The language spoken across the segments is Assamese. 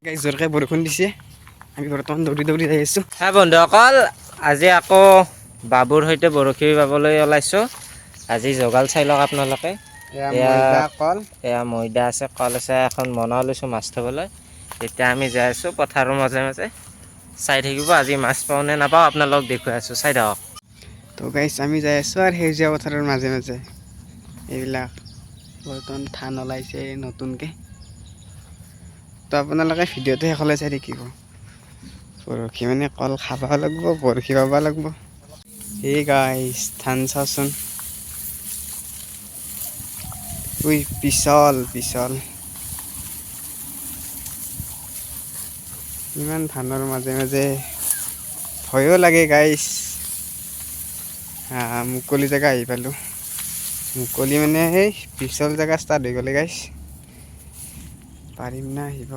গাইজ, জোৰকে বৰষুণ দিছে। আমি বৰ্তমান দৌৰি দৌৰি যাই আছোঁ। হা বন্ধুসকল, আজি আকৌ বাবুৰ সৈতে বৰশী বাবলৈ ওলাইছোঁ। আজি জগাল চাই লওক আপোনালোকে। ময়দা, কল। এয়া ময়দা আছে, কল আছে, এখন মনা লৈছোঁ মাছ থ'বলৈ। এতিয়া আমি যাই আছোঁ পথাৰৰ মাজে মাজে। চাই থাকিব, আজি মাছ পাওঁ নে নাপাওঁ আপোনালোকক দেখুৱাই আছোঁ, চাই থাকক। তো গাইজ, আমি যাই আছোঁ আৰু সেউজীয়া পথাৰৰ মাজে মাজে। এইবিলাক বৰ্তমান ধান ওলাইছে নতুনকৈ। তো আপোনালোকে ভিডিঅ'টো শেষলৈ চাই থাকিব। বৰশী মানে কল খাব লাগিব, বৰশী বাব লাগিব। এই গাইজ, ধান চাচোন। উই, পিছল পিছল। ইমান ধানৰ মাজে মাজে ভয়ো লাগে গাইজ। মুকলি জেগা আহি পালোঁ। মুকলি মানে সেই পিছল জেগা ষ্টাৰ্ট হৈ গ'লে গাইজ। পাৰিম না আহিব?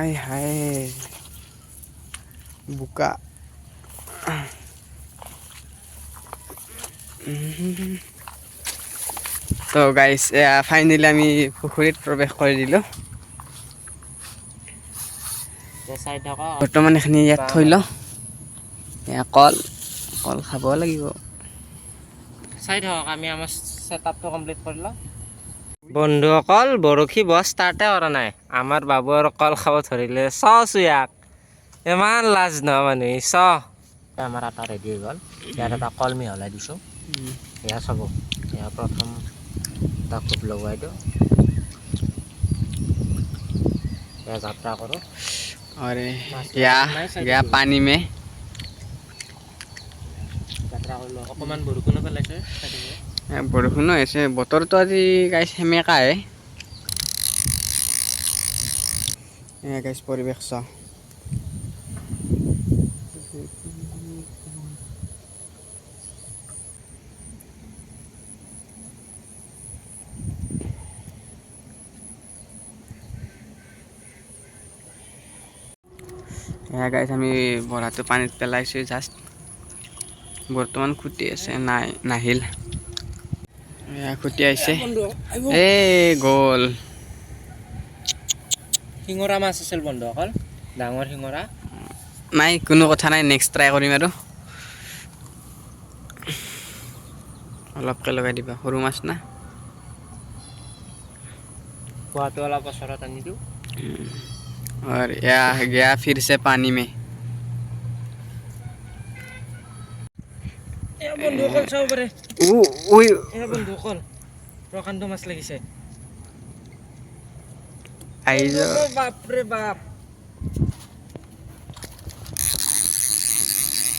আই হাই, বোকা। তো গাইজ, এয়া ফাইনেলি আমি পুখুৰীত প্ৰৱেশ কৰি দিলোঁ। চাই থাকক। বৰ্তমান এইখিনি ইয়াত থৈ লওঁ। এয়া কল, কল খাব লাগিব। চাই থাকক, আমি আমাৰ ছেট আপটো কমপ্লিট কৰি লওঁ। বন্ধুসকল, বৰশী বোৱা ষ্টাৰ্টে কৰা নাই, আমাৰ বাবু আৰু কল খাব ধৰিলে। চোৱাচোন ইয়াক, ইমান লাজ নহয় মানুহ চ। আমাৰ আটা ৰেডি হৈ গ'ল। ইয়াত এটা কল মিহলাই দিছোঁ। এয়া চাব, এয়া প্ৰথম এটা খুব লগাই দিওঁ। এয়া যাত্ৰা কৰোঁ। और या गया पानी में। যাত্ৰা কৰিলোঁ, অকণমান বৰষুণো পেলাইছে, চাই থাকিব। বৰষুণো হৈছে, বতৰটো আজি গাইজ সেমেকাহে। এয়া গাইজ, পৰিৱেশ চাওঁ। এয়া গাইজ, আমি বৰাটো পানীত পেলাইছোঁ জাষ্ট। বৰ্তমান খুটি আছে নাই, নাহিল। এয়া খুটি আহিছে, এই গ'ল। শিঙৰা মাছ আছিল বন্ধুসকল, ডাঙৰ শিঙৰা। নাই, কোনো কথা নাই, নেক্সট ট্ৰাই কৰিম। আৰু অলপকে লগাই দিবা, সৰু মাছ না। খোৱাটো অলপ ওচৰত আনি দিওঁ। और या गया फिर से पानी में। এয়া বন্ধুসকল, চাব পাৰে। উ উই। এয়া বন্ধুসকল, প্ৰকাণ্ড মাছ লাগিছে। আহি যা। বাপৰে বাপ!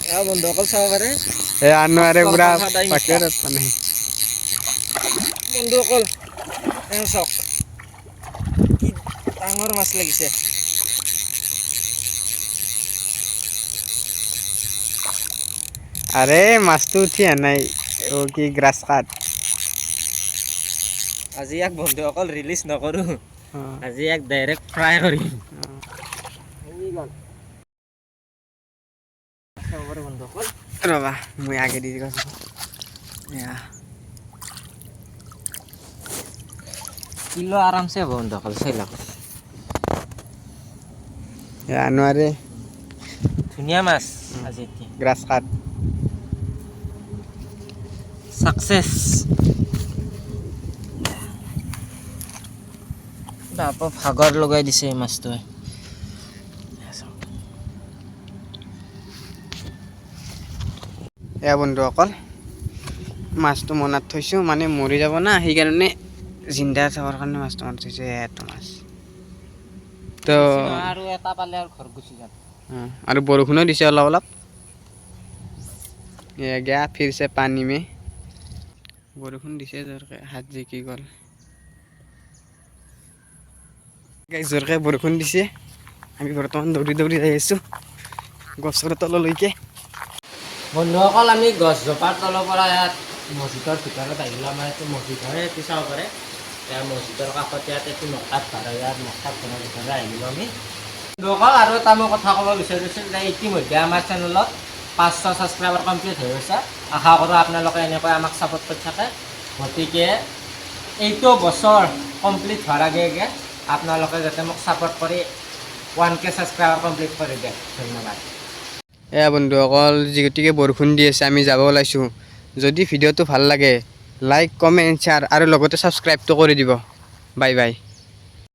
এয়া বন্ধুসকল, চাব পাৰে। এ আনোৱাৰে পুৰা সদায় মিছা। পাকেৰত মানে। বন্ধুসকল, এয়া চাওক, কি ডাঙৰ মাছ লাগিছে। আৰে, মাছটো উঠি অহা নাই। অ কি গ্ৰাছ কাট। আজি ইয়াক বন্ধুসকল ৰিলিজ নকৰোঁ, আজি ইয়াক ডাইৰেক্ট ফ্ৰাই কৰিম। চাব পাৰে বন্ধুসকল। ৰ'বা, মই আগে দি গৈছোঁ। এয়া। কিলো আৰামছে হ'ব বন্ধুসকল, চাই লওক। এয়া আনোৱাৰে। ধুনীয়া মাছ আজি এতিয়া। গ্ৰাছ কাট। ছাকচেছ। বাপ, ভাগৰ লগাই দিছে এই মাছটোৱে। এয়া বন্ধুসকল, মাছটো মনাত থৈছোঁ, মানে মৰি যাব না, সেইকাৰণে জিন্দা থকাৰ কাৰণে মাছটো মনাত থৈছোঁ। এয়া এইটো মাছ তো। আৰু এটা পালে আৰু ঘৰত গুচি যাম। আৰু বৰষুণো দিছে অলপ অলপ। এয়া गया फिर से पानी में। বৰষুণ দিছে জোৰকে, হাত জিকি গ'ল। গাইজ, জোৰকে বৰষুণ দিছে। আমি বৰ্তমান দৌৰি দৌৰি যাই আছোঁ গছৰ তললৈকে। বন্ধুসকল, আমি গছজোপাৰ তলৰ পৰা ইয়াত মছজিদৰ ভিতৰত আহিলোঁ। আমাৰ এইটো মছজিদ হয়, এইটো চাব পাৰে। ইয়াৰ মছজিদৰ কাষত ইয়াত এইটো মক্তাব ঘৰ হয়। ইয়াত মক্তাব ঘৰৰ ভিতৰত আহিলোঁ আমি। বন্ধুসকল, আৰু এটা মই কথা ক'ব বিচাৰিছোঁ যে ইতিমধ্যে আমাৰ চেনেলত 500 ছাবস্ক্ৰাইবাৰ কমপ্লিট হৈ গৈছে। আশা কৰোঁ আপোনালোকে এনেকৈ আমাক ছাপোৰ্ট কৰি থাকে। গতিকে এইটো বছৰ কমপ্লিট হোৱাৰ আগে আগে আপোনালোকে যাতে মোক ছাপোৰ্ট কৰি 1K subscriber complete কৰি দিয়ে। ধন্যবাদ। এয়া বন্ধুসকল, যিগতিকে বৰষুণ দি আছে, আমি যাব ওলাইছোঁ। যদি ভিডিঅ'টো ভাল লাগে, লাইক, কমেণ্ট, শ্বেয়াৰ আৰু লগতে ছাবস্ক্ৰাইবটো কৰি দিব। Bye bye.